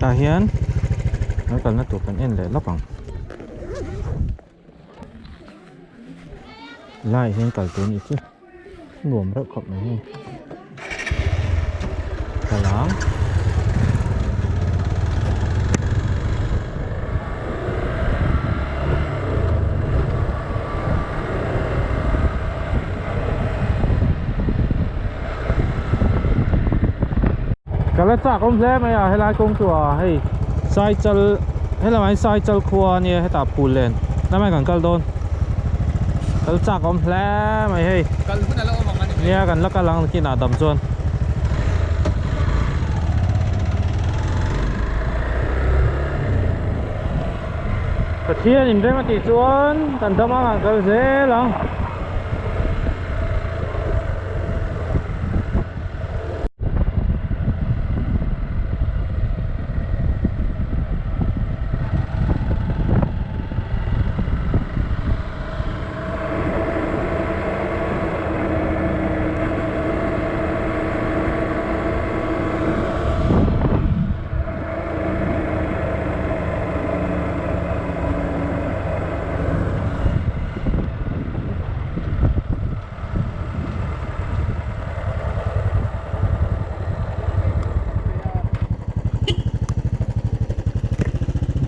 Tah hian kan kalna tur kan en leh lawk ang. Laiah hian kal tur a nih chu nuam reuh khawp mai hei kal ang. Ka la chak awm hle mai a helai kawng chu a hei Saichal helamah hian Saichal khua a nia hetah phul len lamah hian kan kal dawn kal chak awm hle mai hei Kal hun a la awm ang a ni mai. Nia kan la kal ang nakinah dam chuan. Pathian in rem a tih chuan kan dam ang an kal zel ang.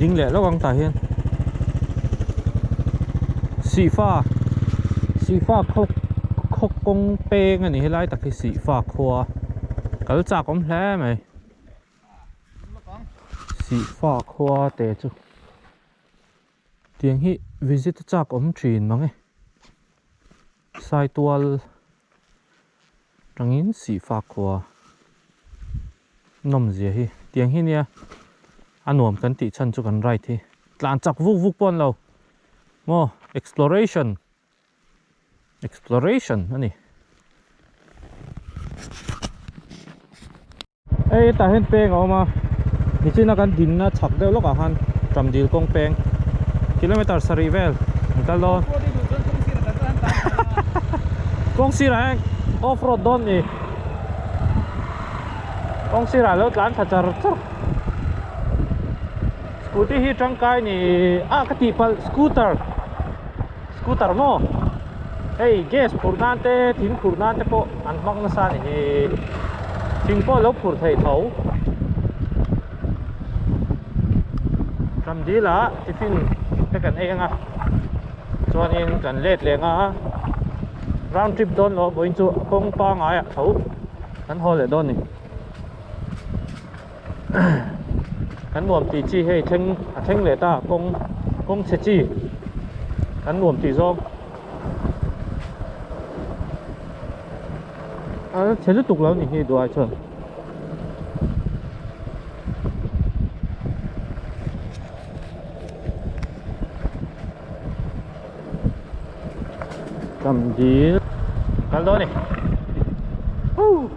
Ding leh lawk ang tah hian Sihfa Sihfa khaw khaw kawng peng a ni helai tak hi Sihfa khua kal chak awm hle mai. Sihfa khua te chu tiang hi visit a chak awm thin mang e Saitual tangin Sihfa khua nawm zia hi tiang hi nia a nuam kan tih chhan chu kan ride hi tlan chak vuk vuk pawh an lo maw exploration. Exploration a ni. Hei hetah hian peng a awm a, nichina kan dinna chhak deuh lawkah khan Ṭamdil kawng peng kilometer sarih vel an kal dawn. Kawng sirah hian off road dawn ni. Kawng sirah lo tlan thla char char. Scooty hi tangkai ni ah ka tihpalh scooter. Scooter maw? Hei gas phurh nan te thing phurh nan te pawh an hmang nasa a ni hi. Thing pawh a lo phurh theih tho. Ramdil ah tiffin te kan ei ang a chuanin kan let leh ang a round trip dawn loh vawiin chu kawng pangngai ah tho kan haw leh dawn a ni. Kan nuam tih chi hei thleng a thleng leh ta kawng kawng chhe chi kan nuam tih zawng a chhe lutuk lo ni hi duai chuan. Tamdil kal dawn a ni Woo.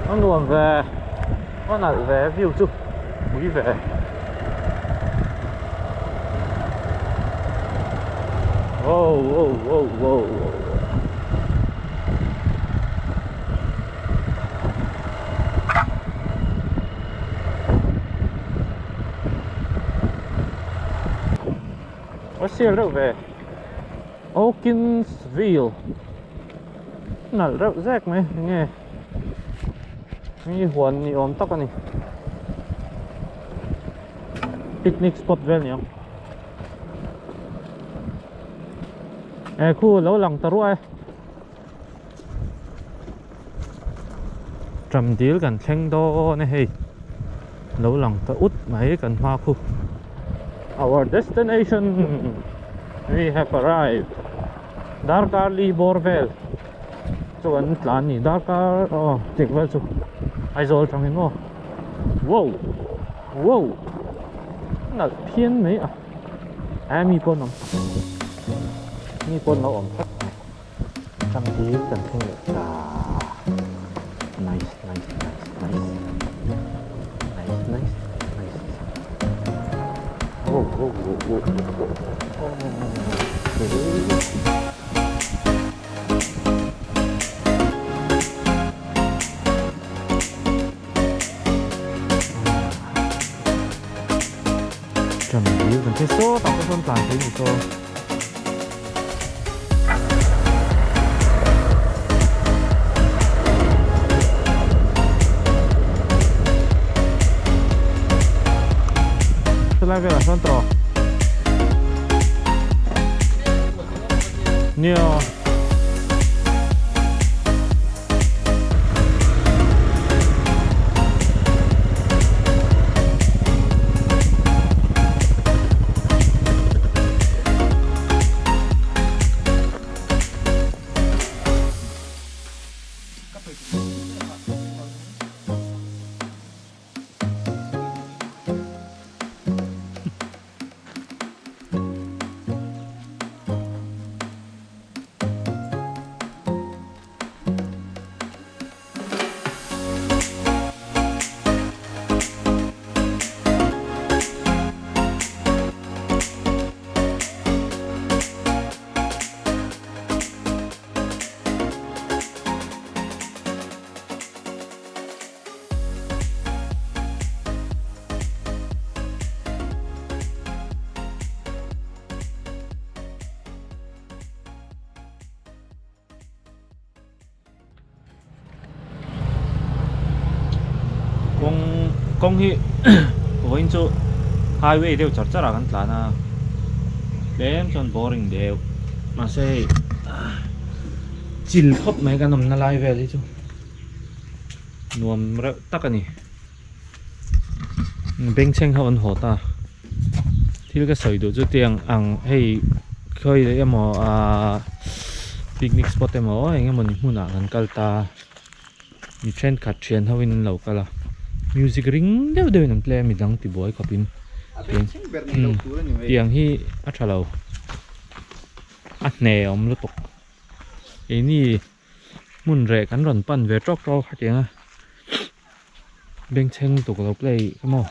A nuam ve a nalh ve view chu pui ve oh oh oh oh A sial reuh ve Okinsville nalh reuh zek mai enge hei huan ni awm tak a ni picnic spot vel ni ang e khu lo lang ta ruai Ṭamdil kan thleng dawn a hei lo lang ta ut mai kan hma khu our destination we have arrived. Darkar li bawr vel chu kan tlan ni darkar aw tik vel chu Aizawl atangin maw wow wow nalh phian mai a a mi pawn awm mi pawn lo awm tlat mai Changdil kan thleng leh ta nice nice nice nice nice nice nice wow wow wow wow wow oh. Tram dil kan hre sawt ang te sawn tlan thei ni saw. Chulai velah sawn tawh. Nia. Kawng kawng hi vawiin chu highway deuh char char ah kan tlan a tlem chuan boring deuh mahse hei chil khawp mai kan awmna lai vel hi chu nuam reuh tak a ni. Bengchheng ho an haw ta thil ka sawi duh chu tiang ang hei khawi leh emaw ahh picnic spot emaw eng emaw ni hmunah kan kal ta mi thenkhat thian ho in an lo kal a music ring deuh deuh in an play a midang tibuai khawp in tiang hi a tha lo a hne awm lutuk keini hmun reh kan rawn pan ve tawk tawk a tiang a bengchheng tuk lo play ka maw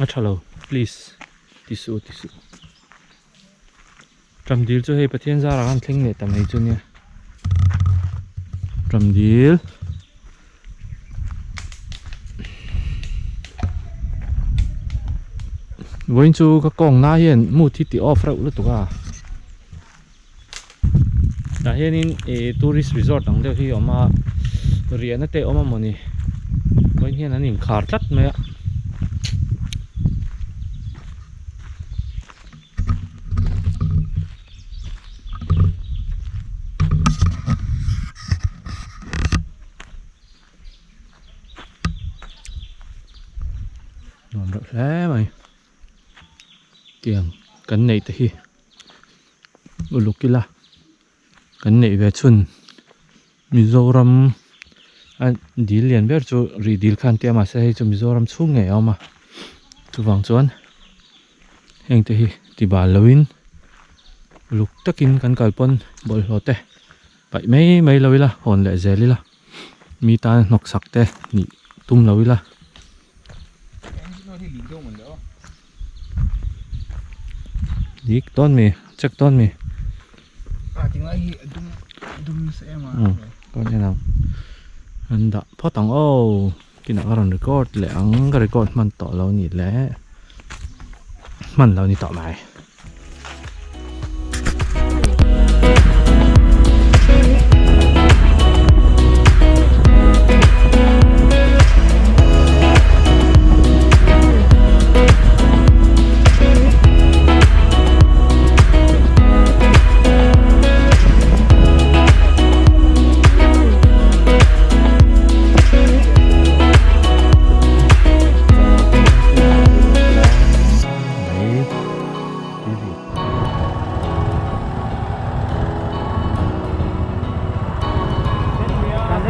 a tha lo please ti suh ti suh Ramdil chu hei Pathian zarah khan thleng leh ta mai chu nia Ramdil vawiin chu ka kawng na hian mood hi ti off reuh lutuk a. Tah hianin ih tourist resort ang deuh hi a awm a riahna te a awm a mawni vawiin hian an inkhar tlat mai a. Nuam reuh hle mai tiang kan neih te hi. Uluk ila kan neih ve chhun Mizoram a dil lian ber chu rih dil khan tia mahse hei chu Mizoram chhung ngei a awm a chuvang chuan heng te hi ti bal loin uluk takin kan kal pawn bawlhhlawh te paih mai mai lo ila hawn leh zel ila mi tan hnawksak te nih tum lo ila. Dik dawn mi check dawn mi a ti ngai hi dum dum nasa em a kawn en ang an dah phawt ang aw kinah ka rawn record leh ang ka record hman tawh lo ni le hman lo ni tawh mai. Mai.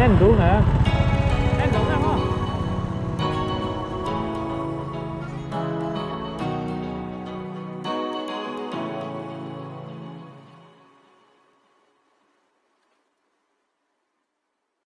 En duh ngei.